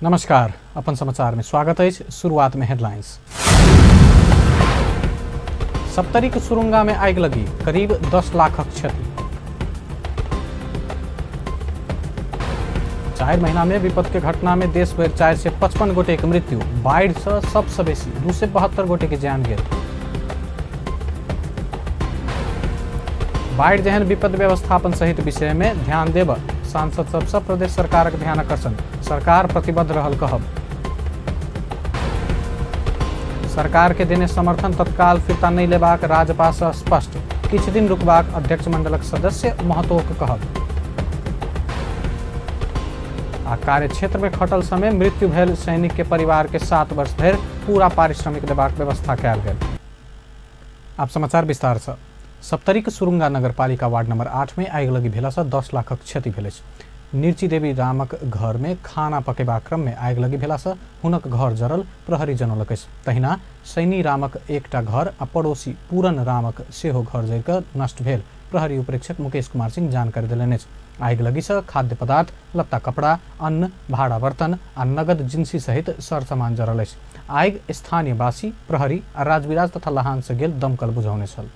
नमस्कार, अपन समाचार में स्वागत है। शुरुआत में हेडलाइंस। सप्तरी के सुरुंगा में आगि लगी, करीब 10 लाखक क्षति। 4 महीना में विपद के घटना में देश भर 455 गोटे के मृत्यु, बाढ़ से सबसे बेसी 272 गोटे के जान गेल। बाढ़ जेहन विपद व्यवस्थापन सहित विषय में ध्यान देब सांसद सबसे प्रदेश सरकारक ध्यान आकर्षण, सरकार प्रतिबद्ध रहल कहब। सरकार के देने समर्थन तत्काल फिर्ता नहीं लेबाक राजपा से स्पष्ट, किछु दिन रुकबाक अध्यक्ष मंडलक सदस्य महतोक कहब। आ कार्यक्षेत्र में खटल समय मृत्यु भेल सैनिक के परिवार के 7 वर्ष धरि पूरा पारिश्रमिक देबाक व्यवस्था कयल गेल। आप समाचार विस्तार से। सप्तरीक सुरुंगा नगरपालिका वार्ड नंबर 8 में आगिलगी भेलासँ 10 लाखक क्षति भेल अछि। निर्ची देवी रामक घर में खाना पकेबाक क्रम में आगिलगी भेलासँ हुनक घर जरल प्रहरी जनौलक अछि। तहिना सैनी रामक एकटा घर आ पड़ोसी पूरन रामक सेहो घर जरि कऽ नष्ट भेल प्रहरी उपरीक्षक मुकेश कुमार सिंह जानकारी देलनि अछि। आगिलगीसँ खाद्य पदार्थ, लत्ता कपड़ा, अन्न, भाड़ा बर्तन आ नगद जिन्सी सहित सरसामान जरल अछि। आगि स्थानीयवासी, प्रहरी आ राजविराज तथा लहान से गेल दमकल बुझौने छल।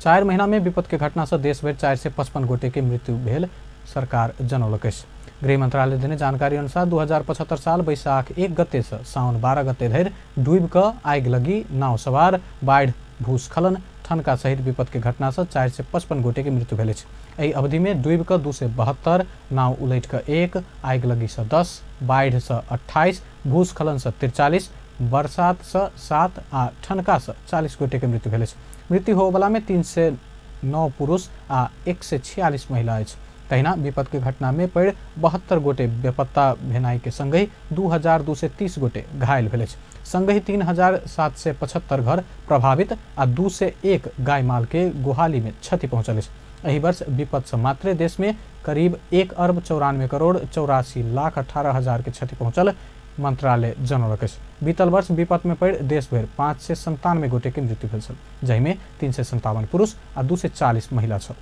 4 महीना में विपद के घटना से देश भर 455 गोटे के मृत्यु भेल सरकार जनौलक अछि। गृह मंत्रालय देने जानकारी अनुसार 2075 साल बैसाख 1 गते से साउन 12 गते धरि डूबि कऽ आगि लगी, नाव सवार, बाढ़ि, भूस्खलन, ठनका सहित विपद के घटना से 455 गोटे के मृत्यु भेल अछि। एहि अवधि में डूबि कऽ 272, नाव उलटि कऽ 1, आगि लगी से 10, बाढ़ि से 28, भूस्खलन से 43, बरसात से 7 आ ठनका से 40 गोटे के मृत्यु भेल अछि। मृत्यु होबला में 309 पुरुष आ 146 महिला अछि। तहिना विपद के घटना में पड़ि 72 गोटे बेपत्ता भेनाई के संगहि 2230 गोटे घायल भेल अछि। संगहि 3775 घर प्रभावित आ 201 गाय माल के गोहाली में क्षति पहुंचल अछि। एहि वर्ष विपद से मात्रे देश में करीब 1,94,84,18,000 के क्षति पहुंचल मंत्रालय जनौलक अछि। बीतल वर्ष विपद में पड़ि देश भरि 597 गोटे के मृत्यु भेल छल, जाहिमे 357 पुरुष आ 240 महिला छल।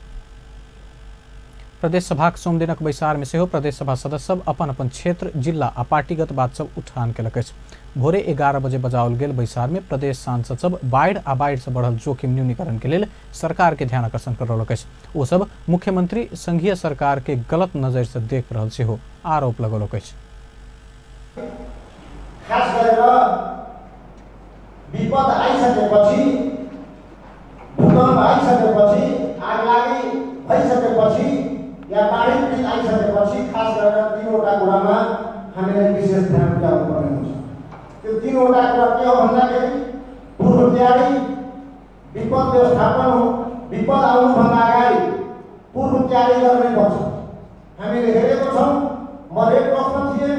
प्रदेश सभाक सोमदिनक बैसार में सेहो प्रदेश सभा सदस्य सब अपन अपन क्षेत्र, जिला आ पार्टीगत बात सब उठान केलक अछि। भोरे 11 बजे बजाओल गेल बैसार में प्रदेश सांसद सब बाढ़ि आ बाढ़ि से बढ़ल जोखिम न्यूनीकरण के लेल सरकार के ध्यान आकर्षण करौलक अछि। ओ सब मुख्यमंत्री संघीय सरकार के गलत नजर से देख रहल सेहो आरोप लगौलक अछि। खास गरेर विपद आइसकेपछि, भूकम्प आइसकेपछि, आगलागी भइसकेपछि या बाढी पीडित आइसकेपछि खास गरेर 3वटा कुरामा हामीलाई विशेष ध्यान पुर्याउनु पर्ने हुन्छ। त्यो 3वटा कुरा के हो भन्दाखेरि पूर्व तयारी, विपद व्यवस्थापन हो। विपद आउनुभन्दा अगाडि पूर्व तयारी गर्नै पर्छ। हामीले हेरेको छौँ, म रेड क्रसमा थिएँ,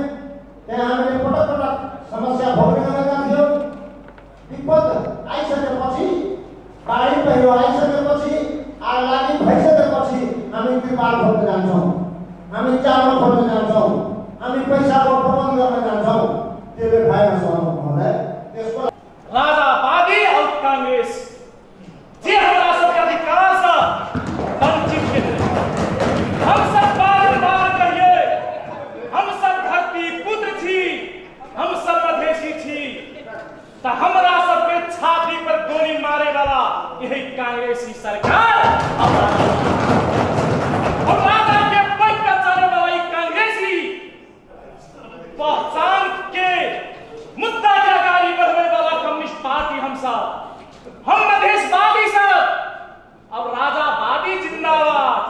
त्यहाँ हामीले पटक पटक समस्या भोग्ने गरेका थियौँ। विपद आइसकेपछि, बाढी पहिरो आइसकेपछि, आगलागी भइसकेपछि हामी त्रिपाल खोज्न जान्छौँ, हामी चामल खोज्न जान्छौँ, हामी पैसाको प्रबन्ध गर्न जान्छौँ। त्यसले भएन महोदय। त्यसको राजावादी और कांग्रेस जे हमरा सबके अधिकार से वंचित केने, हम सब बार-बार कहिए हम सब धरती पुत्र छी, हम सब मधेशी छी, त हमरा सबके छाती पर गोली मारे वाला यही कांग्रेसी सरकार। और राजा के पैर पर चले वाला ई कांग्रेसी पहचान के मुद्दा के अगाडि बढ़वे वाला कम्युनिस्ट पार्टी हम सब, हम मधेशवादी सब। अब राजावादी जिंदाबाद,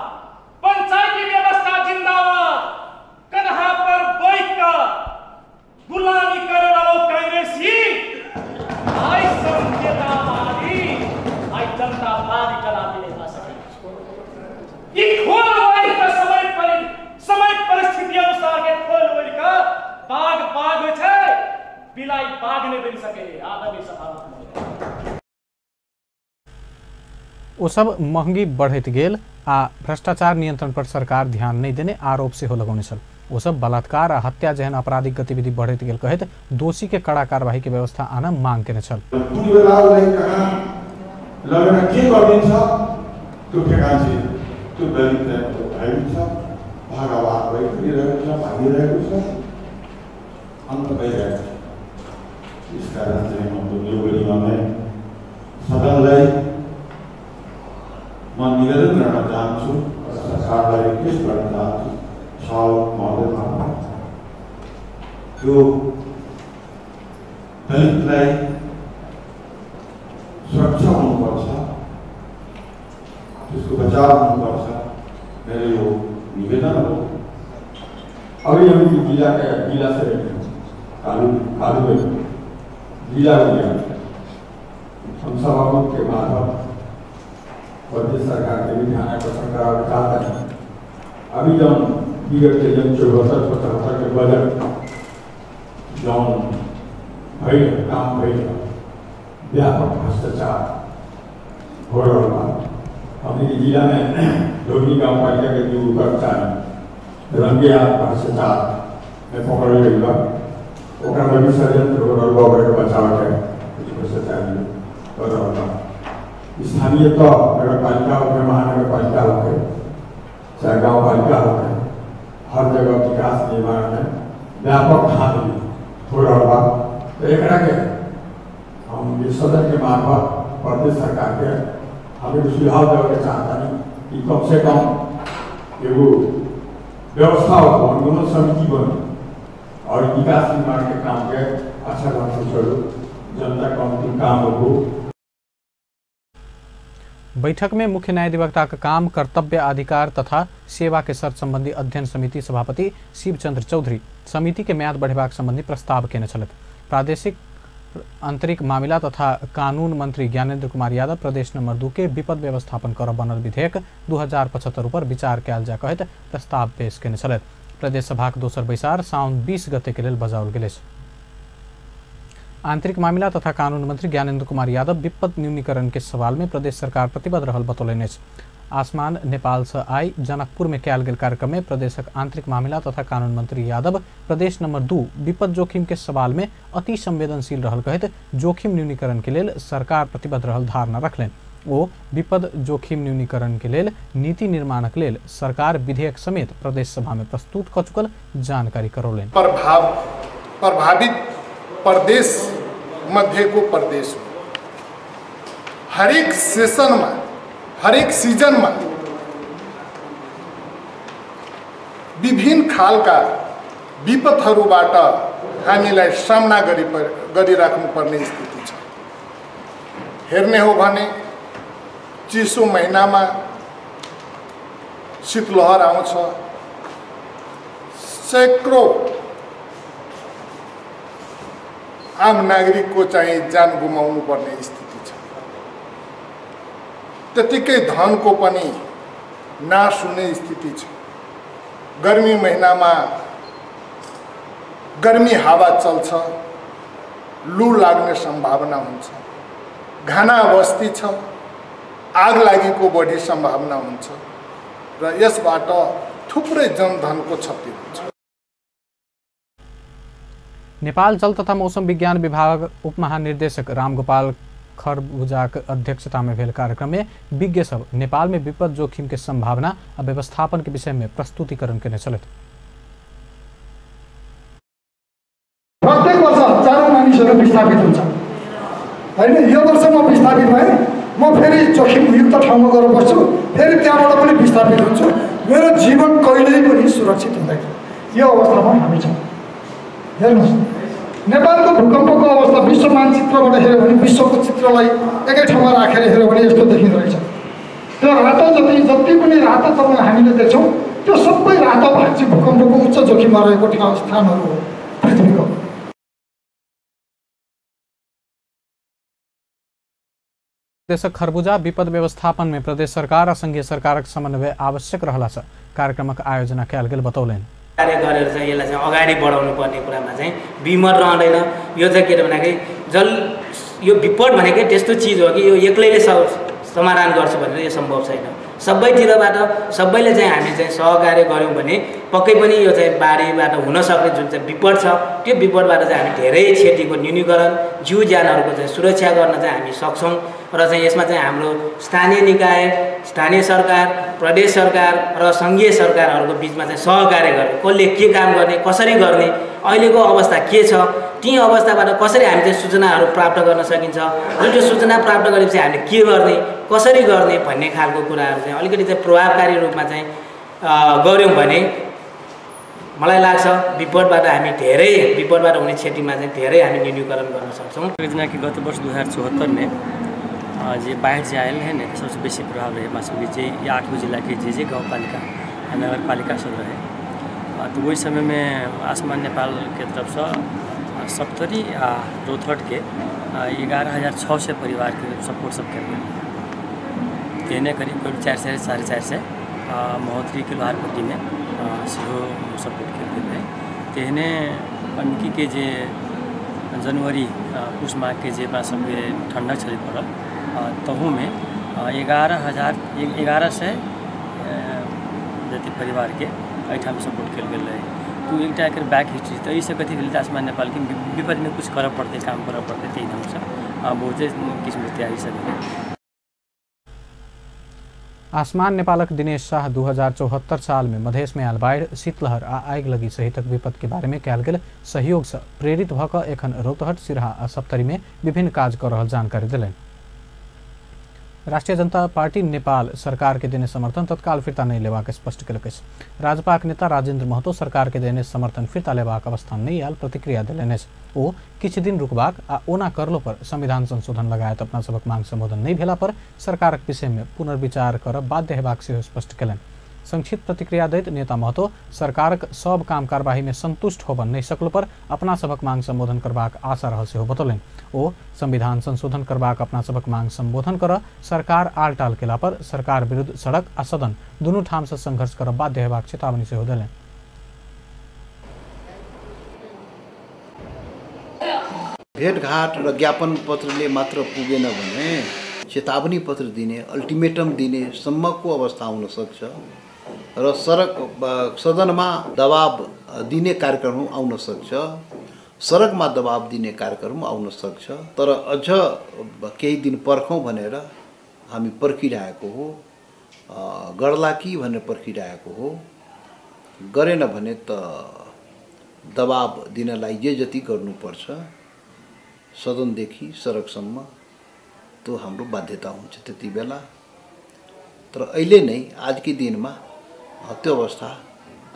पंचायती व्यवस्था जिंदाबाद, कन्हा पर बैठ कर गुलामी करे वाला कांग्रेसी आई संकेतावादी आई जनतावादी कदापि नहीं आ सके। ई खोल ओढ़ि कऽ समय परिस्थिति अनुसार के खोल ओढ़ि कऽ बाघ बाघ होइ छै, बिलाई बाघ नहि बनि सके। आदरणीय सभामुख महोदय, ओ सब महंगी बढ़ैत गेल आ भ्रष्टाचार नियंत्रण पर सरकार ध्यान नहीं देने आरोप सेहो लगौने छल। ओ सब बलात्कार आ हत्या जेहन आपराधिक गतिविधि बढ़ैत गेल कहैत दोषी के कड़ा कार्रवाई के व्यवस्था आना मांग केने छल। कुन बेला उसलाई कहाँ लगेर के गरिदिन्छ त्यो ठेगान छैन। त्यो दलित भाइ हुन्छ, भागाभाग भइरहेको छ, भागिरहेको छ। अन्त भइरहेको छ। यसकारण चाहिँ म यो बेलामा सदनलाई म निवेदन गर्न चाहन्छु र सरकारलाई रिक्वेस्ट गर्न चाहन्छु, सभामुख महोदय, यो दलितलाई सुरक्षा हुनुपर्छ, त्यसको बचाव हुनुपर्छ, मेरो यो निवेदन हो। अभी हम जिला के जिला से कालू कालू जिला हो गया। हम सभामुख के मार्फत प्रदेश सरकार के भी ध्यान आकर्षण कराना चाहते हैं। अभी जब विगत के जन 74-75 के बजट जौन भइल काम भइल व्यापक भ्रष्टाचार हो रहा बा। हमने जिला में धोबी गाँव पालिका के दू कर्मचारी रंगे हाथ भ्रष्टाचार में पकड़ल गई बा। ओकरा में भी षड्यंत्र हो रहा बा, ओकरा के बचाव के कुछ भ्रष्टाचार हो रहा बा। स्थानीय तह नगर पालिका होके, महानगर पालिका होके, चाहे गाँव पालिका होके, हर जगह विकास निर्माण में व्यापक धांधली हो रहा बा। तो एकरा के हम ये सदन के मार्फत प्रदेश सरकार के हम एगो सुझाव देवे के चाहतानी कि कम से कम एगो व्यवस्था हो, अनुगमन समिति बने और विकास निर्माण के काम के अच्छा ढंग से चलो, जनता के अनुकूल काम हो। बैठक में मुख्य न्यायाधिवक्ता का काम, कर्तव्य, अधिकार तथा सेवा के शर्त संबंधी अध्ययन समिति सभापति शिवचंद्र चौधरी समिति के म्याद बढ़ेबाक संबंधी प्रस्ताव केने छलथि। प्रादेशिक आंतरिक मामिला तथा कानून मंत्री ज्ञानेन्द्र कुमार यादव प्रदेश नंबर 2 के विपद व्यवस्थापन कर बनल विधेयक 2075 पर विचार कयल जा कहैत प्रस्ताव पेश केने छलथि। प्रदेश सभाक दोसर बैसार साउन 20 गते के लेल बजाओल गेल अछि। आंतरिक मामिला तथा कानून मंत्री ज्ञानेन्द्र कुमार यादव विपद न्यूनीकरण के सवाल में प्रदेश सरकार प्रतिबद्ध रहल बतौलनि अछि। आसमान नेपाल से आई जनकपुर में कयल गेल कार्यक्रम में प्रदेशक आंतरिक मामिला तथा कानून मंत्री यादव प्रदेश नंबर 2 विपद जोखिम के सवाल में अति संवेदनशील रहल कहैत जोखिम न्यूनीकरण के लेल सरकार प्रतिबद्ध रहल धारणा रखलनि। ओ विपद जोखिम न्यूनीकरण के लेल नीति निर्माणक लेल सरकार विधेयक समेत प्रदेश सभा में प्रस्तुत क चुकल जानकारी करौलनि। प्रभावित प्रदेश मध्येको प्रदेश हो। हरेक सेसनमा, हरेक सिजनमा विभिन्न खालका विपदहरूबाट हामीलाई सामना गरिराख्नुपर्ने स्थिति छ। हेर्ने हो भने चिसो महिनामा शीतलहर आउँछ, सैकड़ौं आम नागरिकको चाहिँ ज्यान गुमाउनु पर्ने स्थिति छ। त्यतिकै धनको पनि नाश हुने स्थिति छ। गर्मी महिनामा गर्मी हावा चल्छ, लु लाग्ने सम्भावना हुन्छ, घना बस्ती छ, आग लागेको बढी सम्भावना हुन्छ र यसबाट थुप्रै जनधनको क्षति हुन्छ। नेपाल जल तथा मौसम विज्ञान विभाग उपमहानिर्देशक रामगोपाल खरबुजाक अध्यक्षता में भेल कार्यक्रम में विज्ञ सब नेपाल में विपद जोखिम के संभावना और व्यवस्थापन के विषय में प्रस्तुतिकरण केने छलथि। प्रत्येक वर्ष हजारौं मानिसहरू विस्थापित हुन्छ हैन। यो वर्ष म विस्थापित भएँ, म फेरि जोखिमयुक्त ठाउँमा गएर बस्छु, फेरि त्यहाँबाट पनि विस्थापित हुन्छु, मेरो जीवन कहिल्यै पनि सुरक्षित हुँदैन। यो अवस्थामा हामी छौँ। हेर्नुहोस्, नेपालको भूकम्पको अवस्था विश्व मानचित्रबाट हेऱ्यो भने, विश्वको चित्रलाई एकै ठाउँमा राखेर हेऱ्यो भने यस्तो देखिँदो रहेछ। त्यो रातो जति जति पनि रातो तपाईँ हामीले देख्छौँ त्यो सबै रातो भाग चाहिँ भूकम्पको उच्च जोखिममा रहेको ठाउँ स्थानहरू हो पृथ्वीको। निर्देशक खरबुजा विपद व्यवस्थापन में प्रदेश सरकार और संघीय सरकारक समन्वय आवश्यक रहला से कार्यक्रमक आयोजना कयल गेल बतौलनि। कार्य गरेर चाहिँ यसलाई चाहिँ अगाडि बढाउनु पर्ने कुरामा चाहिँ विमर रहँदैन। यो चाहिँ के भन्दाखेरि जल यो विपद भनेकै त्यस्तो चिज हो कि यो एक्लैले समाधान गर्छु भनेर यो सम्भव छैन। सबैतिरबाट सबैले चाहिँ हामी चाहिँ सहकार्य गऱ्यौँ भने पक्कै पनि यो चाहिँ बाढीबाट हुन सक्ने जुन चाहिँ विपद छ त्यो विपदबाट चाहिँ हामी धेरै क्षतिको न्यूनीकरण, जीव ज्यानहरूको चाहिँ सुरक्षा गर्न चाहिँ हामी सक्छौँ। र चाहिँ यसमा चाहिँ हाम्रो स्थानीय निकाय, स्थानीय सरकार, प्रदेश सरकार र सङ्घीय सरकारहरूको बिचमा चाहिँ सहकार्य गर्ने, कसले के काम गर्ने, कसरी गर्ने, अहिलेको अवस्था के छ, ती अवस्थाबाट कसरी हामी चाहिँ सूचनाहरू प्राप्त गर्न सकिन्छ र त्यो सूचना प्राप्त गरेपछि हामीले के गर्ने, कसरी गर्ने भन्ने खालको कुराहरू चाहिँ अलिकति चाहिँ प्रभावकारी रूपमा चाहिँ गऱ्यौँ भने मलाई लाग्छ विपदबाट हामी धेरै, विपदबाट हुने क्षतिमा चाहिँ धेरै हामी न्यूनीकरण गर्न सक्छौँ। जेनाकि गत वर्ष 2074 में जे बाढ़ि जे आयल रहै ने सबसे बेसी प्रभाव रहे हमरा सबके जे 8 गो जिलाके जे जे गाउँपालिका आ नगरपालिका सब रहे, तो ओहि समयमे आसमान नेपालके तरफसँ सप्तरी आ रौतहटके 11,600 परिवारके सपोर्ट सब कयल गेल। तेहने करीब करीब 400 450 महोत्तरीके लोहारपट्टीमे सेहो सपोर्ट कयल गेल रहै। तेहने पनकीके जे जनवरी पुस माघके जे अपना सबके ठण्डा छलै पड़ल तहूमे 11,100 जते परिवारके एहिठाम सपोर्ट कयल गेल रहै। तो एकटा एकर बैक हिस्ट्री तऽ एहिसँ कथी भेलै तऽ आसमान नेपालके विपदमे कुछ करऽ पड़तै, काम करऽ पड़तै, ताहि ढङ्गसँ बहुते किसिमके तैयारी सब भेलै। आसमान नेपालक दिनेश शाह 2074 साल में मधेश में आयल बाढ़ि, शीतलहर आ आगिलगी सहितक विपद के बारे में कयल गेल सहयोग से प्रेरित भऽ कऽ एखन रौतहट, सिरहा आ सप्तरी में विभिन्न काज कऽ रहल जानकारी देलनि। राष्ट्रिय जनता पार्टी नेपाल सरकार के देने समर्थन तत्काल फिर्ता नहीं लेबाक स्पष्ट केलक अछि। राजपाक नेता राजेंद्र महतो सरकार के देने समर्थन फिर्ता लेबाक अवस्था नहीं आयल प्रतिक्रिया देलनि अछि। ओ किछु दिन रुकबाक आ ओना करलो पर संविधान संशोधन लगायत अपना सभक मांग संबोधन नहीं भेला पर सरकारक विषय में पुनर्विचार करब बाध्य हेबाक सेहो स्पष्ट केलनि। संक्षिप्त प्रतिक्रिया दैत नेता महतो सरकारक सब काम कारबाही में संतुष्ट होबऽ नहीं सकलो पर अपना सभक मांग संबोधन करबाक आशा रहल सेहो बतौलनि। ओ संविधान संशोधन करबाक अपना सभक मांग संबोधन कर सरकार आलटाल केला पर सरकार विरुद्ध सड़क आ सदन दुनू ठाम से संघर्ष करब बाध्य हेबाक चेतावनी सेहो देलनि। भेटघाट र ज्ञापन पत्रले मात्र पुगेन भने चेतावनी पत्र दिने, अल्टिमेटम दिने सम्मको अवस्था आउन सक्छ र सडक सदनमा दबाब दिने कार्यक्रम आउन सक्छ, सडकमा दबाब दिने कार्यक्रम आउन सक्छ। तर अझ केही दिन पर्खौँ भनेर हामी पर्खिरहेको हो, गर्ला कि भनेर पर्खिरहेको हो। गरेन भने त दबाब दिनलाई जे जति गर्नुपर्छ सदनदेखि सडकसम्म त्यो हाम्रो बाध्यता हुन्छ त्यति बेला। तर अहिले नै आजकै दिनमा त्यो अवस्था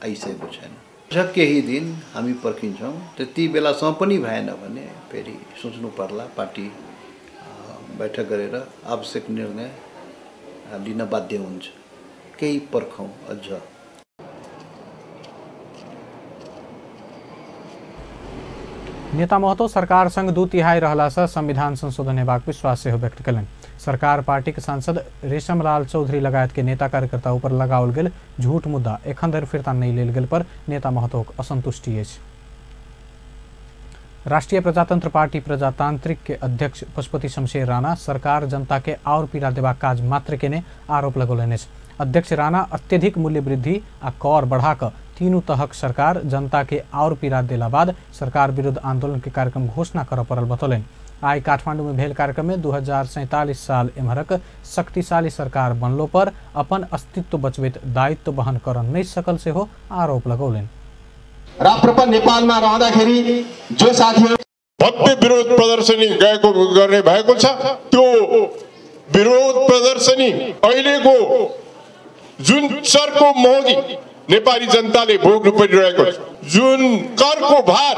आइसकेको छैन। अझ केही दिन हामी पर्खिन्छौँ, त्यति बेलासम्म पनि भएन भने फेरि सोच्नु पर्ला, पार्टी बैठक गरेर आवश्यक निर्णय लिन बाध्य हुन्छ। केही पर्खौँ अझ। नेता महतो सरकार संग 2/3 रहला से संविधान संशोधन हेबाक विश्वास सेहो व्यक्त कयलनि। सरकार पार्टी के सांसद रेशमलाल चौधरी लगायत के नेता कार्यकर्ता ऊपर लगाओल गेल झूठ मुद्दा एखन धरि फिर्ता नहीं लेल गेल पर नेता महतोक असंतुष्टि अछि। राष्ट्रिय प्रजातंत्र पार्टी प्रजातांत्रिक के अध्यक्ष पशुपति शमशेर राणा सरकार जनता के और पीड़ा देबाक काज मात्र केने आरोप लगौलनि अछि। अध्यक्ष राणा अत्यधिक मूल्य वृद्धि आ कर बढ़ाकर तीनू तहक सरकार जनता के और पीड़ा देला बाद सरकार विरुद्ध आंदोलन के कार्यक्रम घोषणा करऽ पड़ल बतौलनि। आइ काठमांडू में भेल कार्यक्रम में 2047 साल एम्हरक शक्तिशाली सरकार बनलो पर अपन अस्तित्व बचबैत दायित्व वहन कर नहीं सकल सेहो आरोप लगौलनि। राप्रपा नेपालमा रहँदाखेरि जो साथीहरू भव्य विरोध प्रदर्शनी गएको गर्ने भएको छ, त्यो विरोध प्रदर्शनी अहिलेको जुन चर्को महँगी नेपाली जनताले भोग्नु परिरहेको छ, जुन करको भार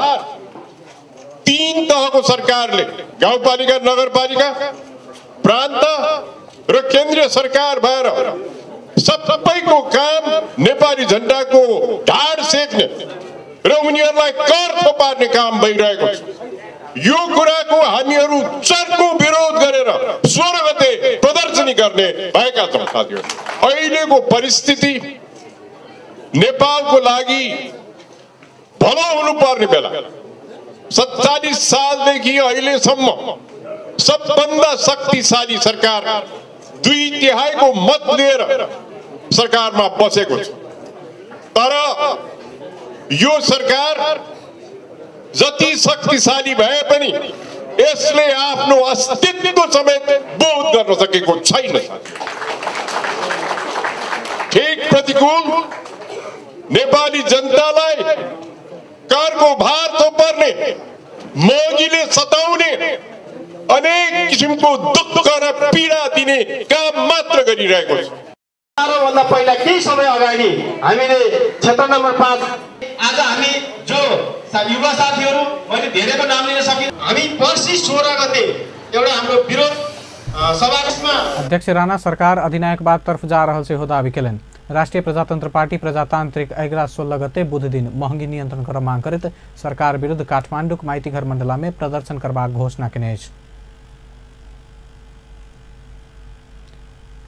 तीन तहको सरकारले गाउँपालिका, नगरपालिका, प्रान्त र केन्द्रीय सरकार भएर सबैको काम नेपाली जनताको ढाड सेक्ने र उनीहरूलाई कर थोपार्ने काम भइरहेको छ। यो कुराको हामीहरू चर्को विरोध गरेर 16 गते प्रदर्शनी गर्ने भएका छौँ। साथीहरू, अहिलेको परिस्थिति नेपालको लागि भलो हुनुपर्ने बेला 47 सालदेखि अहिलेसम्म सबभन्दा शक्तिशाली सरकार 2/3 मत लिएर सरकारमा बसेको छ। तर यो सरकार जति शक्तिशाली भए पनि यसले आफ्नो अस्तित्व समेत बोध गर्न सकेको छैन। ठिक प्रतिकूल नेपाली जनतालाई करको भार थोपर्ने, महँगीले सताउने, अनेक किसिमको दुःख र पीडा दिने काम मात्र गरिरहेको छ। भन्दा पहिला केही समय अगाडि हामीले क्षेत्र नम्बर 5 आज हामी जो युवा साथीहरू, मैले धेरैको नाम लिन सकिनँ, हामी पर्सि 16 गते एउटा हाम्रो विरोध सभामा अध्यक्ष राणा सरकार अधिनायकवाद तर्फ जा रहल सेहो दावी केलनि। राष्ट्रिय प्रजातंत्र पार्टी प्रजातांत्रिक अगिला 16 गते बुध दिन महंगी नियंत्रण कर मांग करैत सरकार विरुद्ध काठमांडूक माइतीघर मंडला में प्रदर्शन करबाक घोषणा केने अछि।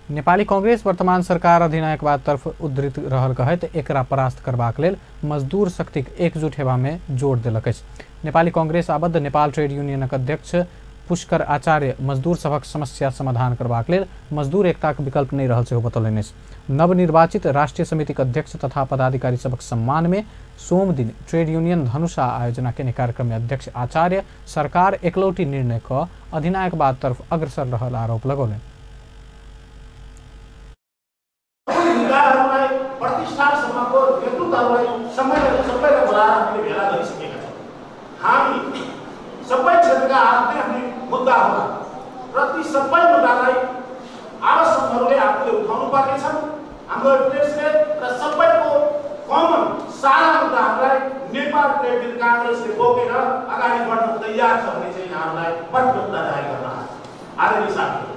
नेपाली कांग्रेस वर्तमान सरकार अधिनायकवाद तर्फ उद्धृत रहल कहैत एकरा परास्त करबाक लेल मजदूर शक्तिक एकजुट हेबा में जोड़ देलक अछि। नेपाली कांग्रेस आबद्ध नेपाल ट्रेड यूनियनक अध्यक्ष पुष्कर आचार्य मजदूर सभक समस्या समाधान करबाक लेल मजदूर एकताक विकल्प नहि रहल सेहो बतौलनि अछि। नवनिर्वाचित राष्ट्रीय समितिक अध्यक्ष तथा पदाधिकारी सभक सम्मान में सोम दिन ट्रेड यूनियन धनुषा आयोजना केने कार्यक्रम में अध्यक्ष आचार्य सरकार एकलौटी निर्णय क अधिनायकवाद तर्फ अग्रसर रहल आरोप लगौलनि। हामी सबै क्षेत्रका आफ्नै आफ्नै मुद्दा होला र ती सबै मुद्दालाई आवाज आफूले उठाउनु पर्नेछ। हाम्रो प्रेसले र सबैको कमन सारा मुद्दाहरूलाई नेपाल ट्रेड युनियन काङ्ग्रेसले बोकेर अगाडि बढ्न तयार छ भन्ने चाहिँ यहाँहरूलाई प्रतिबद्धता जाहेर गर्न आदरणीय साथीहरू,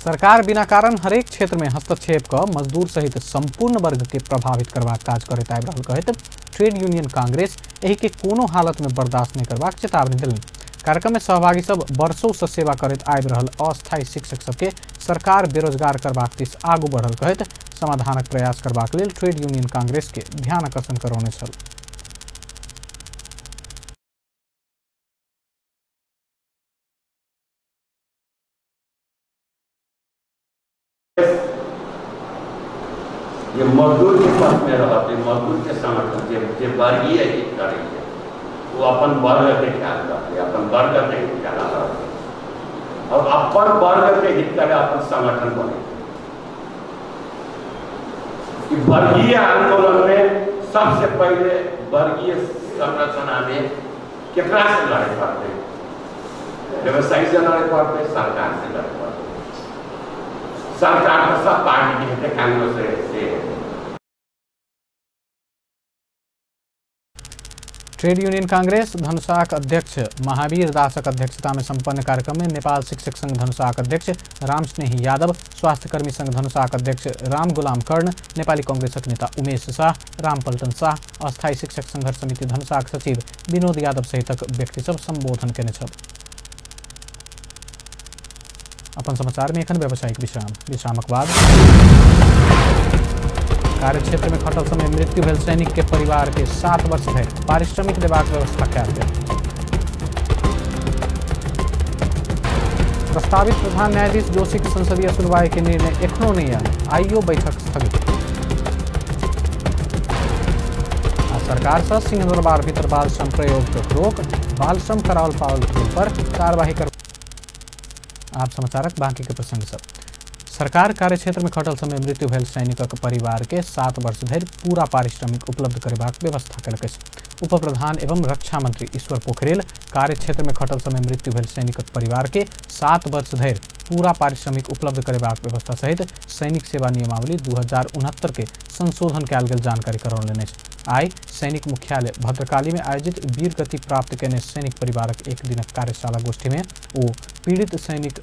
सरकार बिना कारण हरेक क्षेत्र में हस्तक्षेप क मजदूर सहित संपूर्ण वर्ग के प्रभावित करबाक काज करैत आबि रहल कहैत ट्रेड यूनियन कांग्रेस एहि के कोनो हालत में बर्दाश्त नहीं करबाक चेतावनी देलनि। कार्यक्रम में सहभागी सब वर्षों से सेवा करैत आबि रहल अस्थायी शिक्षक सबके सरकार बेरोजगार करबाक दिस आगू बढ़ल कहैत समाधानक प्रयास करबाक लेल ट्रेड यूनियन कांग्रेस के ध्यान आकर्षण करौने छल। ये मजदूर के पक्ष में रहते, मजदूर के संगठन जे वर्गीय हित करे वो अपन वर्ग के ख्याल रखते, अपन वर्ग के हित करा रहते और अपन वर्ग के हित करे अपन संगठन बने। वर्गीय आंदोलन में सबसे पहले वर्गीय संरचना में केकरा से लड़े पड़ते, व्यवसायी से लड़े पड़ते, सरकार से लड़े पड़ते। सरकार तो सब पार्टी के कांग्रेस से। ट्रेड यूनियन कांग्रेस धनुषाक अध्यक्ष महावीर दासक अध्यक्षता में संपन्न कार्यक्रम में नेपाल शिक्षक संघ धनुषाक अध्यक्ष रामस्नेही यादव, स्वास्थ्यकर्मी संघ धनुषाक अध्यक्ष राम गुलाम कर्ण, नेपाली कांग्रेसक नेता उमेश शाह, राम पल्टन शाह, अस्थायी शिक्षक संघर्ष समिति धनुषाक सचिव विनोद यादव सहितक व्यक्ति सब संबोधन केने छल। अपन समाचार में एखन व्यावसायिक विश्राम। विश्रामक बाद कार्यक्षेत्र में खटल समय मृत्यु भेल सैनिक के परिवार के 7 वर्ष धरि पारिश्रमिक देबाक व्यवस्था कयल गेल। प्रस्तावित प्रधान न्यायाधीश जोशी के संसदीय सुनवाई के निर्णय एखनो नहीं आयल, आइयो बैठक स्थगित। आ सरकार से सिंहदरबार भीतर बाल श्रम प्रयोग के रोक, बाल श्रम कराओल पाओल गेल पर कार्रवाई कर। आप समाचारक बाकी के प्रसंग सब। सरकार कार्यक्षेत्र में खटल समय मृत्यु भेल सैनिकक परिवार के 7 वर्ष धरि पूरा पारिश्रमिक उपलब्ध करेबाक व्यवस्था कयलक अछि। उप प्रधान एवं रक्षा मंत्री ईश्वर पोखरेल कार्यक्षेत्र में खटल समय मृत्यु भेल सैनिकक परिवार के 7 वर्ष धरि पूरा पारिश्रमिक उपलब्ध करेबाक व्यवस्था सहित सैनिक सेवा नियमावली 2069 के संशोधन कयल गेल जानकारी करौलनि अछि। आइ सैनिक मुख्यालय भद्रकाली में आयोजित वीरगति प्राप्त कयने सैनिक परिवारक एक दिनक कार्यशाला गोष्ठी में ओ पीड़ित सैनिक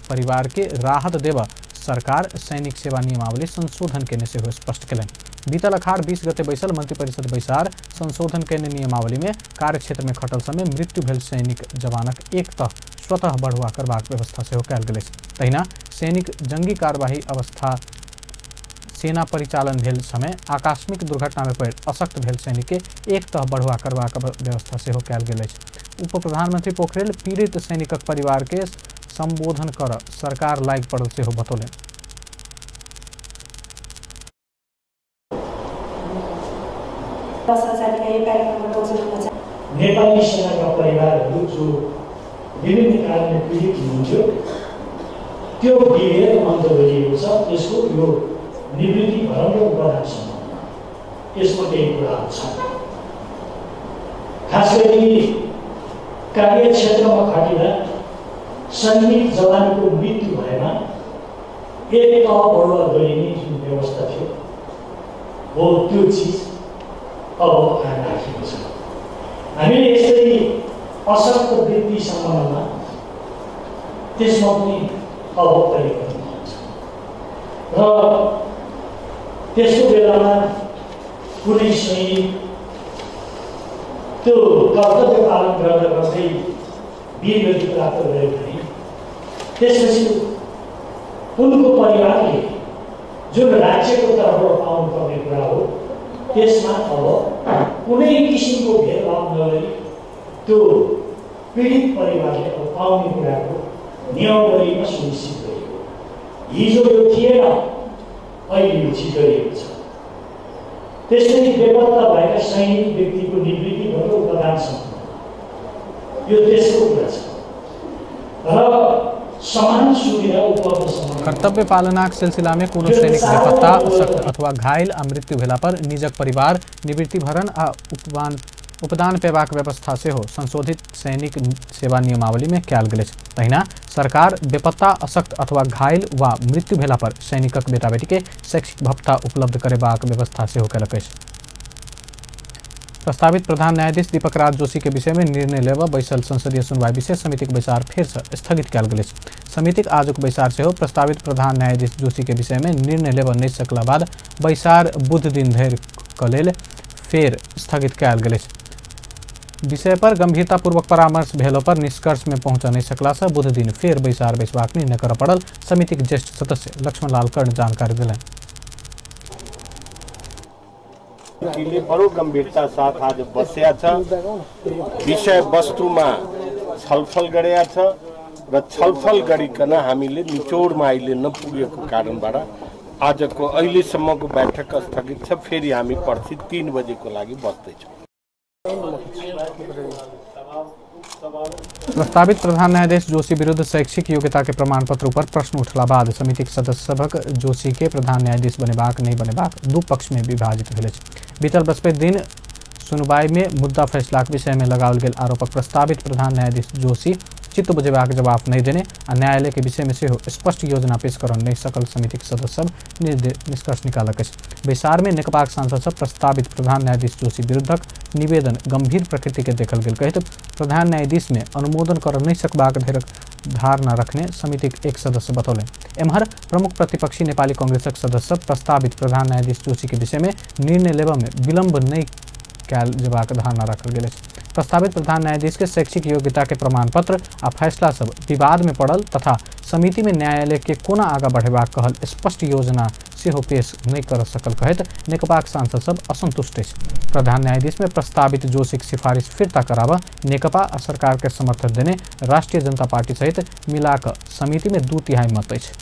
परिवार के राहत देबा सरकार सैनिक सेवा नियमावली संशोधन केने सेहो स्पष्ट केलनि। बीतल अखाड़ 20 गते बैसल मंत्रिपरिषद बैसार संशोधन केने नियमावली में कार्यक्षेत्र में खटल समय मृत्यु भेल सैनिक जवानक एक तह स्वतः बढ़ुआ करबाक व्यवस्था सेहो कयल गेल अछि। तहिना सैनिक जंगी कार्यवाही अवस्था सेना परिचालन भेल समय आकस्मिक दुर्घटना में पड़ि अशक्त भेल सैनिक के एक तह बढ़ुआ करबाक व्यवस्था सेहो कयल गेल अछि। उप प्रधानमंत्री पोखरेल पीड़ित सैनिकक परिवार के संबोधन कर सरकार लागि पड़ल सेहो बतौलनि। नेपाली सेनाका परिवारहरू जो विभिन्न कारणले पीडित हुनुहुन्थ्यो त्यो विभेद अन्त गरिएको छ। त्यसको यो निवृत्ति भरण र उपदान सम्बन्धमा यसमा केही कुराहरू छन्। खास गरी कार्यक्षेत्रमा खटिँदा सैनिक जवानको मृत्यु भएमा एक तह बढुवा गरिने जुन व्यवस्था थियो हो त्यो चिज अब राखिएको छ। हामीले यसरी अशक्त वृत्ति सम्बन्धमा त्यसमा पनि अब परिवर्तन हुन्छ र त्यस्तो बेलामा कुनै सैनिक त्यो कर्तव्य पालन गर्दा गर्दै वीरगति प्राप्त गर्यो भने त्यसपछि उनको परिवारले जुन राज्यको तर्फबाट पाउनुपर्ने कुरा हो त्यसमा अब कुनै किसिमको भेदभाव नगरी त्यो पीडित परिवारले अब पाउने कुराको नियमावलीमा सुनिश्चित गरिएको। हिजो यो थिएन, अहिले यो चिज गरिएको छ। त्यसरी बेपत्ता भएका सैनिक व्यक्तिको निवृत्ति भएर उपदान सम्बन्ध यो त्यसको कुरा छ र समान सुविधा उपलब्ध। कर्तव्य पालनाक सिलसिला में कोनो सैनिक बेपत्ता, अशक्त अथवा घायल आ मृत्यु भेला पर निजक परिवार निवृत्ति भरण आ उपदान पेबाक व्यवस्था सेहो संशोधित सैनिक सेवा नियमावली में कयल गेल अछि। तहिना सरकार बेपत्ता, अशक्त अथवा घायल वा मृत्यु भेला पर सैनिकक बेटा बेटी के शैक्षिक भत्ता उपलब्ध करेबाक व्यवस्था सेहो कयलक अछि। प्रस्तावित प्रधान न्यायाधीश दीपक राज जोशी के विषय में निर्णय लेबऽ बैसल संसदीय सुनवाई विशेष समितिक बैसार फेर से स्थगित कयल गेल अछि। समितिक आजुक बैसार सेहो प्रस्तावित प्रधान न्यायाधीश जोशी के विषय में निर्णय लेबऽ नहि सकला बाद बैसार बुध दिन धरि के लेल फेर स्थगित कयल गेल अछि। विषय पर गंभीरतापूर्वक परामर्श भेलो पर निष्कर्ष में पहुंच नहीं सकला से बुध दिन फेर बैसार बैसबाक निर्णय करऽ पड़ल। समितिक ज्येष्ठ सदस्य लक्ष्मणलाल कर्ण जानकारी देलनि। बडो गम्भीरता साथ आज बस्या छ, विषय वस्तुमा छलफल गरेका छ र छलफल गरिकन हामीले निचोडमा अहिले नपुगेको कारणबाट आजको अहिलेसम्मको बैठक स्थगित छ। फेरि हामी पर्सि 3 बजेको लागि बस्दैछौँ। प्रस्तावित प्रधान न्यायाधीश जोशी विरुद्ध शैक्षिक योग्यता के प्रमाण पत्र पर प्रश्न उठला बाद समितिक सदस्य सभक जोशी के प्रधान न्यायाधीश बनेबाक नहि बनेबाक दू पक्ष में विभाजित भेल अछि। बीतल बृहस्पति दिन सुनवाई में मुद्दा फैसलाक विषय में लगाओल गेल आरोपक प्रस्तावित प्रधान न्यायाधीश जोशी चित्त बुझेबाक जवाब नहि देने आ न्यायालय के विषय में सेहो स्पष्ट योजना पेश कर नहि सकल समितिक सदस्य सब निष्कर्ष निकालक अछि। बैसार में नेकपाक सांसद सब प्रस्तावित प्रधान न्यायाधीश जोशी विरुद्धक निवेदन गंभीर प्रकृति के देखल गेल कहैत प्रधान न्यायाधीश में अनुमोदन कर नहि सकबाक धैर्य धारणा रखने समितिक एक सदस्य बतौलनि। एम्हर प्रमुख प्रतिपक्षी नेपाली कांग्रेसक सदस्य सब प्रस्तावित प्रधान न्यायाधीश जोशी के विषय में निर्णय लेबऽ में विलंब नहि कयल जेबाक धारणा राखल गेल अछि। प्रस्तावित प्रधान न्यायाधीश के शैक्षिक योग्यता के प्रमाण पत्र आ फैसला सब विवाद में पड़ल तथा समिति में न्यायालय के कोना आगा बढ़ेबाक कहल स्पष्ट योजना सेहो पेश नहि कर सकल कहैत नेकपाक सांसद सब असंतुष्ट अछि। प्रधान न्यायाधीश में प्रस्तावित जोशीक सिफारिश फिर्ता कराबऽ नेकपा आ सरकार के समर्थन देने राष्ट्रीय जनता पार्टी सहित मिलाकऽ समिति में 2/3 मत अछि।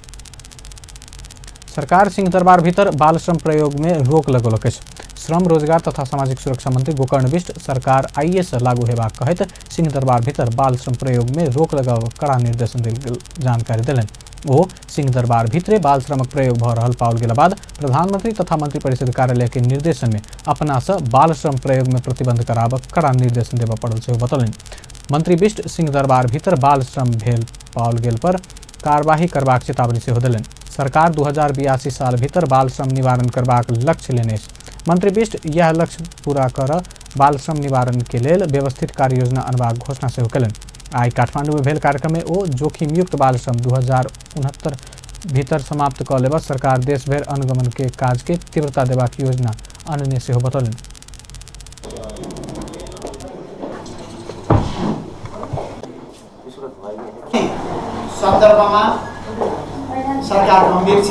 सरकार सिंहदरबार भीतर बालश्रम प्रयोग में रोक लगौलक अछि। श्रम रोजगार तथा सामाजिक सुरक्षा मंत्री गोकर्ण विष्ट सरकार आइए से लागू हेबाक कहैत सिंहदरबार भीतर बालश्रम प्रयोग में रोक लगाबऽ कड़ा निर्देशन देल गेल जानकारी देलनि। ओ सिंहदरबार भीतरे बालश्रमक प्रयोग भऽ रहल पाओल गेला बाद प्रधानमंत्री तथा मंत्रिपरिषद कार्यालय के निर्देशन में अपना से बालश्रम प्रयोग में प्रतिबंध कराबऽ कड़ा निर्देशन देबऽ पड़ल सेहो बतौलनि। मंत्री विष्ट सिंहदरबार भीतर बालश्रम भेल पाओल गेल पर कार्यवाही करबाक चेतावनी सेहो देलनि। सरकार 2082 साल भीतर बालश्रम निवारण करबाक लक्ष्य लेने अछि। मंत्री विष्ट यह लक्ष्य पूरा कर बालश्रम निवारण के लेल व्यवस्थित कार्य योजना अनबाक घोषणा सेहो कयलनि। आइ काठमांडू में भेल कार्यक्रम में ओ जोखिमयुक्त बालश्रम 2069 भीतर समाप्त कऽ लेबऽ सरकार देशभरि अनुगमन के काज के तीव्रता देबाक योजना अनने सेहो बतौलनि। सन्दर्भमा सरकार गम्भीर छ।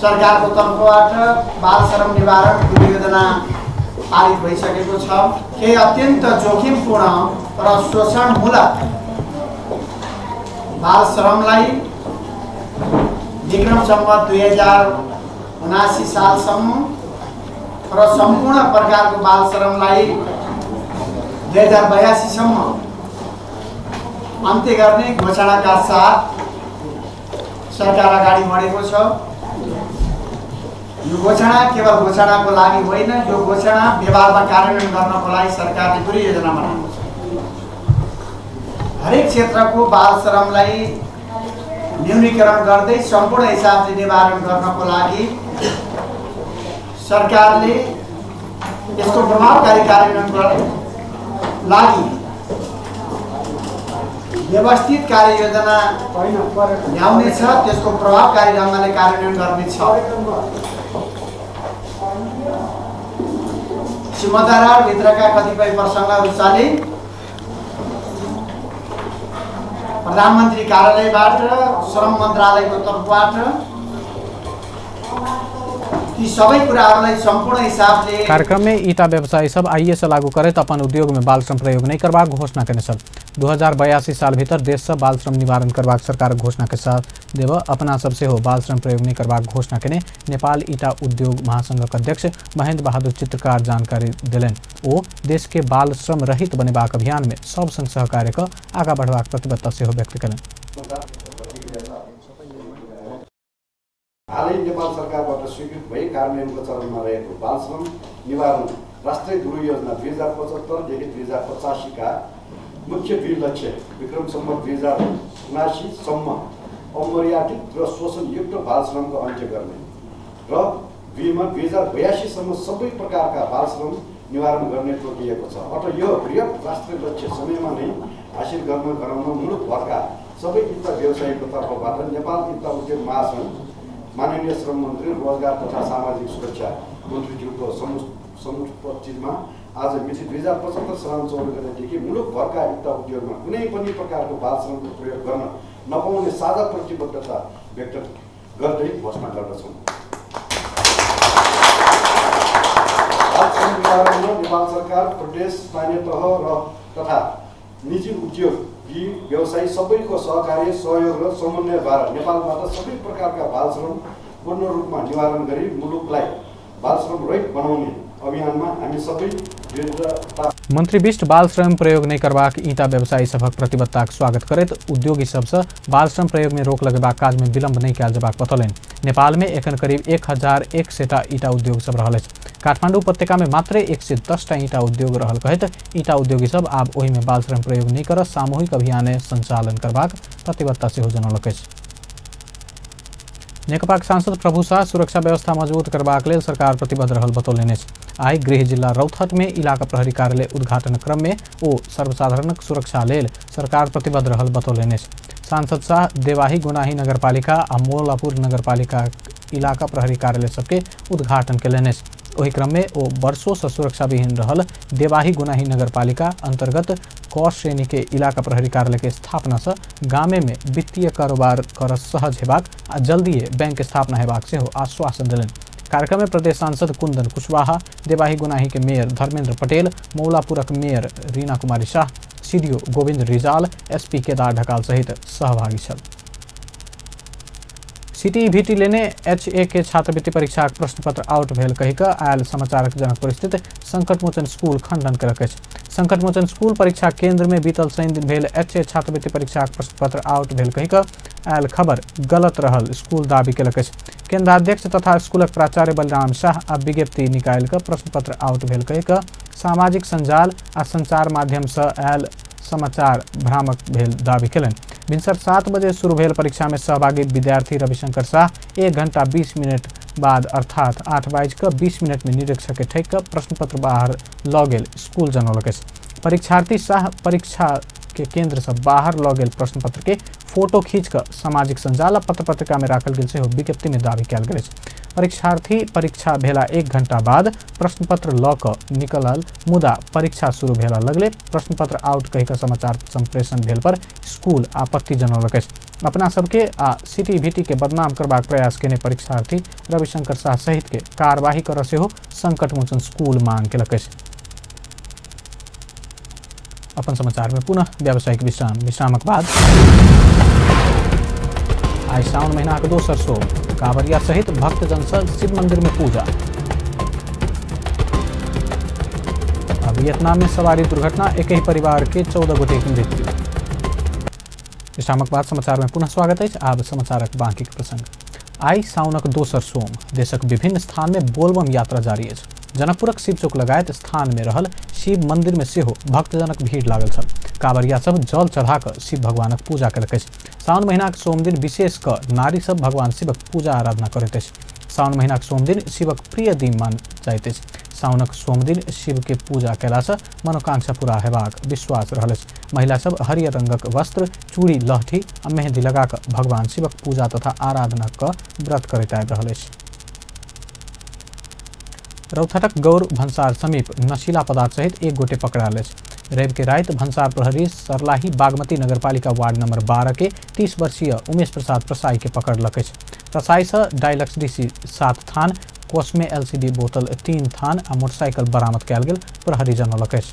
सरकारको तर्फबाट बाल श्रम निवारण योजना पारित भइसकेको छ। केही अत्यन्त जोखिमपूर्ण र शोषणमूलक बाल श्रमलाई विक्रम सम्वत 2079 सालसम्म र सम्पूर्ण प्रकारको बाल श्रमलाई 2082 सम्म अन्त्य गर्ने घोषणाका साथ सरकार अगाडि बढेको छ। यो घोषणा केवल घोषणाको लागि होइन, यो घोषणा व्यवहारमा कार्यान्वयन गर्नको लागि सरकारले पुरै योजना बनाएको छ। हरेक क्षेत्रको बाल श्रमलाई न्यूनीकरण गर्दै सम्पूर्ण हिसाबले निवारण गर्नको लागि सरकारले यसको प्रभावकारी कार्यान्वयनको लागि व्यवस्थित कार्ययोजना ल्याउनेछ, त्यसको प्रभावकारी ढङ्गले कार्यान्वयन गर्नेछ। सिमताराभित्रका कतिपय प्रसङ्गहरू चले। प्रधानमन्त्री कार्यालयबाट, श्रम मन्त्रालयको तर्फबाट ती सबै कुराहरूलाई सम्पूर्ण हिसाबले कार्यक्रम में ईटा व्यवसायी सब आइए से लागू करैत अपन उद्योग में बाल श्रम प्रयोग नहीं करबाक घोषणा केने छल। 2082 साल भीतर देश से बाल श्रम निवारण करबाक सरकार घोषणा के साथ देव अपना सब सेहो बाल श्रम प्रयोग नहीं करबाक घोषणा केने नेपाल ईटा उद्योग महासंघक अध्यक्ष महेंद्र बहादुर चित्रकार जानकारी देलनि। ओ देश के बाल श्रम रहित बनेबाक अभियान में सब संग सहकार्य क आगा बढ़बाक प्रतिबद्धता सेहो व्यक्त केलनि। हालै नेपाल सरकारबाट स्वीकृत भई कार्यान्वयनको चरणमा रहेको बाल श्रम निवारण राष्ट्रिय गुरु योजना 2075 देखि 2085 का मुख्य दुई लक्ष्य विक्रम सम्वत 2079 सम्म अमर्यादित र शोषणयुक्त बाल श्रमको अन्त्य गर्ने र दुईमा 2082 सम्म सबै प्रकारका बाल श्रम निवारण गर्ने तोकिएको छ। अत यो बृहत राष्ट्रिय लक्ष्य समयमा नै हासिल गर्न गराउन मुलुकभरका सबै इट्टा व्यवसायीको तर्फबाट नेपाल इट्टा उद्योग महासङ्घ माननीय श्रम मन्त्री रोजगार तथा सामाजिक सुरक्षा मन्त्रीज्यूको समुपस्थितिमा आज मिति 2075 श्रावण 14 गतेदेखि मुलुकभरका इट्टा उद्योगमा कुनै पनि प्रकारको बाल श्रमको प्रयोग गर्न नपाउने साझा प्रतिबद्धता व्यक्त गर्दै घोषणा गर्दछौँ। बाल श्रम निवारणमा नेपाल सरकार, प्रदेश, स्थानीय तह र तथा निजी उद्योगी व्यवसायी सबैको सहकार्य, सहयोग र समन्वयद्वारा नेपालबाट सबै प्रकारका बाल श्रम पूर्ण रूपमा निवारण गरी मुलुकलाई बाल श्रम रहित बनाउने अभियानमा हामी सबै मन्त्री विष्ट बाल श्रम प्रयोग नहीं करबाक ईंटा व्यवसायी सभक प्रतिबद्धताक स्वागत करैत उद्योगी सबसँ बाल श्रम प्रयोग में रोक लगेबाक काज में विलंब नहीं कयल जेबाक बतौलनि। नेपाल में एखन करीब 1101 टा ईंटा उद्योग सब रहल अछि। काठमांडू उपत्यका में मात्र 110 टा ईंटा उद्योग रहल कहैत ईंटा उद्योगी सब आब ओहि में बाल श्रम प्रयोग नहीं कर सामूहिक अभियान संचालन करबाक प्रतिबद्धता सेहो जनौलक अछि। नेकपाक सांसद प्रभु शाह सुरक्षा व्यवस्था मजबूत करबाक लेल सरकार प्रतिबद्ध रहल बतौलनि अछि। आइ गृह जिला रौतहट में इलाका प्रहरी कार्यालय उद्घाटन क्रम में ओ सर्वसाधारणक सुरक्षा लेल सरकार प्रतिबद्ध रहल बतौलनि अछि। सांसद शाह देवाही गुनाही नगरपालिका आ मौलापुर नगरपालिका इलाका प्रहरी कार्यालय सबके उद्घाटन केलनि अछि। ओहि क्रम में ओ वर्षों से सुरक्षाविहीन रहल देवाही गुनाही नगरपालिका अंतर्गत क श्रेणी के इलाका प्रहरी कार्यालय के स्थापना से गामे में वित्तीय कारोबार कर सहज हेबाक आ जल्दीए बैंक स्थापना हेबाक सेहो आश्वासन देलनि। कार्यक्रम में प्रदेश सांसद कुंदन कुशवाहा, देवाही गुनाही के मेयर धर्मेंद्र पटेल, मौलापुरक mayor Reena Kumari Shah, CDO Govind Rijal, SP Kedar Dhakal सहित सहभागी छल। सीटीईभीटी लेने एचए के छात्रवृत्ति परीक्षा प्रश्नपत्र आउट भेल कहि कऽ आयल समाचारक जनकपुर स्थित संकटमोचन स्कूल खंडन केलक अछि। संकटमोचन स्कूल परीक्षा केंद्र में बीतल शनि दिन भेल एचए छात्रवृत्ति परीक्षा प्रश्नपत्र आउट भेल कहि कऽ आयल खबर गलत रहल स्कूल दावी केलक अछि। केंद्राध्यक्ष तथा स्कूलक प्राचार्य बलराम शाह आ विज्ञप्ति निकालि कऽ प्रश्नपत्र आउट भेल कहि कऽ सामाजिक संजाल आ संचार माध्यम से आयल समाचार भ्रामक भेल दावी केलनि। भिनसर 7 बजे शुरू भेल परीक्षा में सहभागी विद्यार्थी रविशंकर शाह 1 घंटा 20 मिनट बाद अर्थात 8:20 में निरीक्षक के ठकि कऽ प्रश्नपत्र बाहर लऽ गेल स्कूल जनौलक अछि। परीक्षार्थी शाह परीक्षा के केंद्र से बाहर लऽ गेल प्रश्नपत्र के फोटो खींच कऽ सामाजिक संजाल आ पत्र पत्रिका में राखल गेल सेहो विज्ञप्ति में दावी कयल गेल अछि। परीक्षार्थी परीक्षा भेला 1 घंटा बाद प्रश्नपत्र लऽ कऽ निकलल, मुदा परीक्षा शुरू भेला लगले प्रश्नपत्र आउट कहि कऽ समाचार संप्रेषण भेल पर स्कूल आपत्ति जनौलक अछि। अपना सबके आ सीटीईभीटी के बदनाम करबाक प्रयास केने परीक्षार्थी रविशंकर शाह सहित के कार्यवाही करऽ सेहो संकटमोचन स्कूल मांग केलक अछि। अपन समाचार में पुनः व्यावसायिक विश्राम। विश्रामक बाद आइ साउन महीनाक दोसर सोम, कांवरिया सहित भक्तजन सब शिव मंदिर में पूजा। वियतनाम में सवारी दुर्घटना, एक ही परिवार के 14 गोटे की मृत्यु। विश्रामक बाद समाचार में पुनः स्वागत है। आब समाचारक बाकी के प्रसंग। आइ साउनक दोसर सोम देशक विभिन्न स्थान में बोलबम यात्रा जारी अछि। जनकपुरक शिव चौक लगायत स्थान में रहल शिव मंदिर में सेहो भक्तजनक भीड़ लागल छल। कांवरिया सब जल चढ़ा कऽ शिव भगवानक पूजा केलक अछि। साउन महीनाक सोम दिन विशेष कऽ नारी सब भगवान शिवक पूजा आराधना करैत अछि। साउन महीनाक सोम दिन शिवक प्रिय दिन मानल जाइत अछि। साउनक सोम दिन शिव के पूजा कयलासँ मनोकांक्षा पूरा हेबाक विश्वास रहल अछि। महिला सब हरियर रंगक वस्त्र, चूड़ी, लहठी आ मेहंदी लगा कऽ भगवान शिवक पूजा तथा आराधना कऽ व्रत करैत आबि रहल अछि। रौथटक गौर भन्सार समीप नशीला पदार्थ सहित एक गोटे पकड़ायल अछि। रवि के राति भन्सार प्रहरी सरलाही बागमती नगरपालिका वार्ड नंबर 12 के 30 वर्षीय उमेश प्रसाद प्रसाई के पकड़लक अछि। प्रसाई से डायलक्स डीसी 7 थान, कोसमे एलसीडी बोतल 3 थान आ मोटरसाइकिल बरामद कयल गेल प्रहरी जनौलक अछि।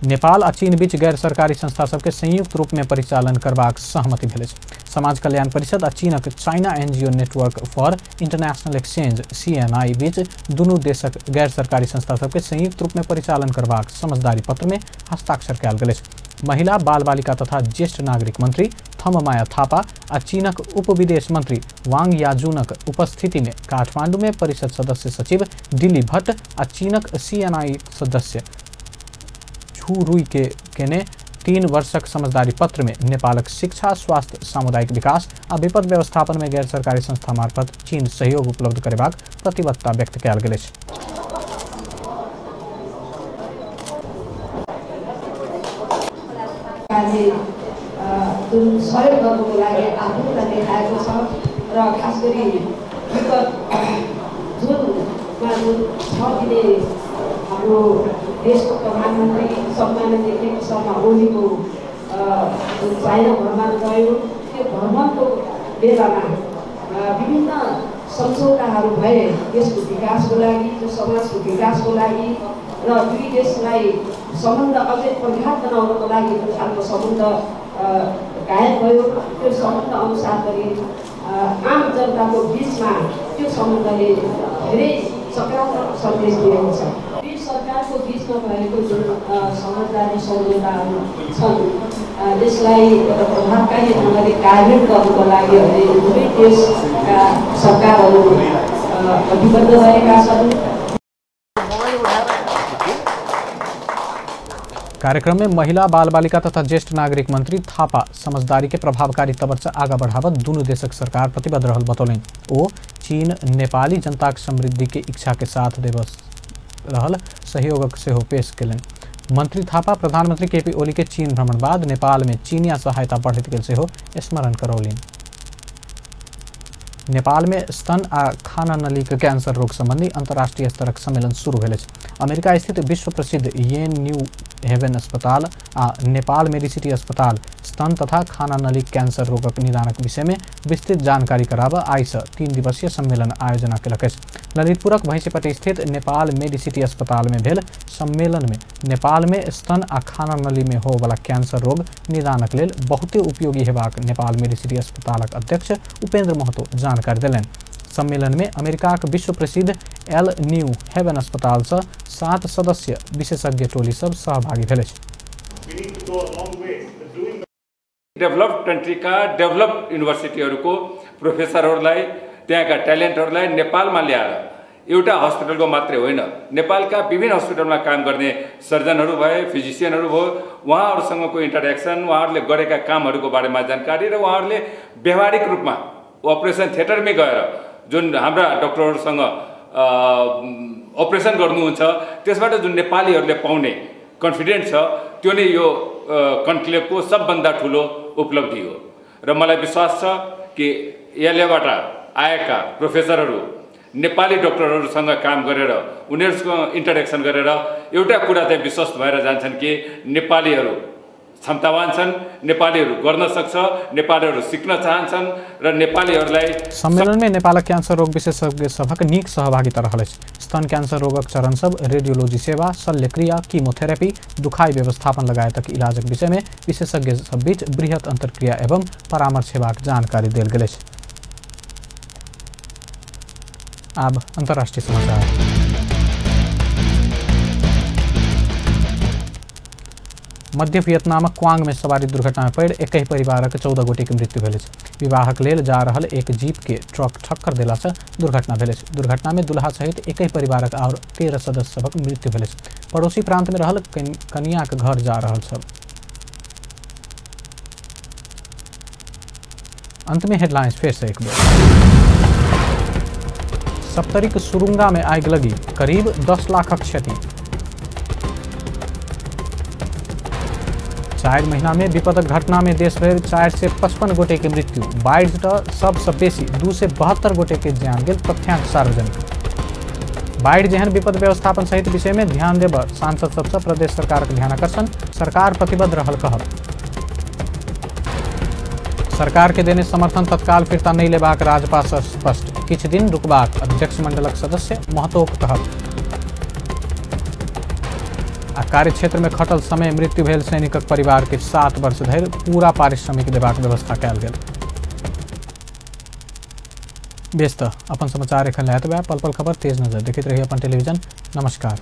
नेपाल आ चीन बीच गैर सरकारी संस्था सबके संयुक्त रूप में परिचालन करबाक सहमति भेल अछि। समाज कल्याण परिषद आ चीनक China NGO network for international exchange CNI बीच दुनू देशक गैर सरकारी संस्था सबके संयुक्त रूप में परिचालन करबाक समझदारी पत्र में हस्ताक्षर कयल गेल अछि। महिला बाल बालिका तथा ज्येष्ठ नागरिक मंत्री थममाया थापा आ चीनक उप विदेश मंत्री वांग याजूनक उपस्थिति में काठमांडू में परिषद सदस्य सचिव दिल्ली भट्ट आ चीनक CNI सदस्य झू रुई के केने 3 वर्षक समझदारी पत्र में नेपालक शिक्षा, स्वास्थ्य, सामुदायिक विकास आ विपद व्यवस्थापन में गैर सरकारी संस्था मार्फत चीन सहयोग उपलब्ध करेबाक प्रतिबद्धता व्यक्त कयल गेल अछि। जुन सहयोग गर्नुको लागि आतुरता देखाएको छ र खास गरी विगत जुनमा जुन 6 दिने हाम्रो देशको प्रधानमन्त्री सम्माननीय केपी शर्मा ओलीको जुन चाइना भ्रमण रह्यो, त्यो भ्रमणको बेलामा विभिन्न सम्झौताहरू भए देशको विकासको लागि, जो समाजको विकासको लागि र दुई देशलाई सम्बन्ध अझै प्रगाढ बनाउनको लागि जुन खालको सम्बन्ध कायम भयो, त्यो सम्बन्ध अनुसार पनि आम जनताको बिचमा त्यो सम्बन्धले धेरै सकारात्मक सन्देश दिएको छ। दुई सरकारको बिचमा भएको जुन समझदारी सम्झौताहरू छन् यसलाई एउटा प्रभावकारी ढङ्गले कार्यान्वयन गर्नुको लागि अहिले दुवै देशका सरकारहरू प्रतिबद्ध रहेका छन्। कार्यक्रम में महिला बाल बालिका तथा ज्येष्ठ नागरिक मंत्री थापा समझदारी के प्रभावकारी तौर से आगा बढ़ावत दुनू देशक सरकार प्रतिबद्ध रहल बतौलनि। ओ चीन नेपाली जनताक समृद्धि के इच्छा के साथ देवस रहल सहयोगक सेहो पेश केलनि। मंत्री थापा प्रधानमंत्री केपी ओली के चीन भ्रमण बाद नेपाल में चीनिया सहायता बढ़ैत गेल सेहो स्मरण करौलनि। नेपाल में स्तन आ खाना नली के कैंसर रोग संबंधी अंतर्राष्ट्रीय स्तरक सम्मेलन शुरू भेल अछि। अमेरिका स्थित विश्व प्रसिद्ध येन न्यू हेवन अस्पताल आ नेपाल मेडिसिटी अस्पताल स्तन तथा खाना नली कैंसर रोगक निदानक विषय में विस्तृत जानकारी कराब आइ से 3 दिवसीय सम्मेलन आयोजना केलक अछि। ललितपुरक भैंसीपट्टी स्थित नेपाल मेडिसिटी अस्पताल में भेल सम्मेलन में नेपाल में स्तन आ खाना नली में होवला कैंसर रोग निदानक लेल बहुते उपयोगी हेबाक नेपाल मेडिसिटी अस्पतालक अध्यक्ष उपेंद्र महतो जानकारी देलनि। सम्मेलन में अमेरिकाक विश्व प्रसिद्ध एल न्यू हेवन अस्पताल से 7 सदस्य विशेषज्ञ टोली सब सहभागी भेल अछि। डेभलप्ड कन्ट्रीका डेभलप्ड युनिभर्सिटीहरूको प्रोफेसरहरूलाई, त्यहाँका ट्यालेन्टहरूलाई नेपालमा ल्याएर एउटा हस्पिटलको मात्रै होइन, नेपालका विभिन्न हस्पिटलमा काम गर्ने सर्जनहरू भए, फिजिसियनहरू भयो, उहाँहरूसँगको इन्टरेक्सन, उहाँहरूले गरेका कामहरूको बारेमा जानकारी र उहाँहरूले व्यावहारिक रूपमा अपरेसन थिएटरमै गएर जुन हाम्रा डक्टरहरूसँग अपरेसन गर्नुहुन्छ त्यसबाट जुन नेपालीहरूले पाउने कन्फिडेन्स छ त्यो नै यो कन्क्लेभको सबभन्दा ठुलो उपलब्धि हो। र मलाई विश्वास छ कि यसलेबाट आएका प्रोफेसरहरू नेपाली डक्टरहरूसँग काम गरेर उनीहरूसँग इन्टरेक्सन गरेर एउटा कुरा चाहिँ विश्वस्त भएर जान्छन् कि नेपालीहरू क्षमतावान छन्, नेपालीहरू गर्न सक्छ, नेपालीहरू सिक्न चाहन्छन् र नेपालीहरूलाई। सम्मेलन में नेपालक कैंसर रोग विशेषज्ञ सभक नीक सहभागिता रहल अछि। स्तन कैंसर रोगक चरण सब, रेडियोलॉजी सेवा, शल्यक्रिया, कीमोथेरेपी, दुखाई व्यवस्थापन लगायतक इलाजक विषय में विशेषज्ञ सब बीच बृहत अंतर्क्रिया एवं परामर्श हेबाक जानकारी देल गेल अछि। आब अंतर्राष्ट्रीय समाचार। मध्य वियतनामक क्वांग में सवारी दुर्घटना में पड़ि एकहि परिवारक 14 गोटे के मृत्यु भेल अछि। विवाहक लेल जा रहल एक जीप के ट्रक ठक्कर देला से दुर्घटना भेल अछि। दुर्घटना में दुल्हा सहित एकहि परिवारक आओर 13 सदस्य सभक मृत्यु भेल अछि। पड़ोसी प्रांत में रहल कनियाक घर जा रहल छल। अंत में हेडलाइंस फिर से एक बेर। सप्तरीक सुरुंगा में आगि लगी, करीब 10 लाखक क्षति। 4 महीना में विपदक घटना में देशभरि 455 गोटे के मृत्यु। बाढ़ि सबसँ बेसी 272 गोटे के जान गेल, तथ्यांक सार्वजनिक। बाढ़ि जेहन विपद व्यवस्थापन सहित विषय में ध्यान देब सांसद सबसँ प्रदेश सरकारक ध्यानाकर्षण, सरकार प्रतिबद्ध रहल कहब। सरकार के देने समर्थन तत्काल फिर्ता नहीं लेबाक राजपा सँ स्पष्ट, किछु दिन रुकबाक अध्यक्ष मंडलक सदस्य महतोक कहब। आ कार्यक्षेत्र में खटल समय मृत्यु भेल सैनिकक परिवार के 7 वर्ष धरि पूरा पारिश्रमिक देबाक व्यवस्था कयल गेल। बेस त अपन समाचार एखन लए पल पल खबर तेज नजर देखैत रही अपन टेलीविजन। नमस्कार।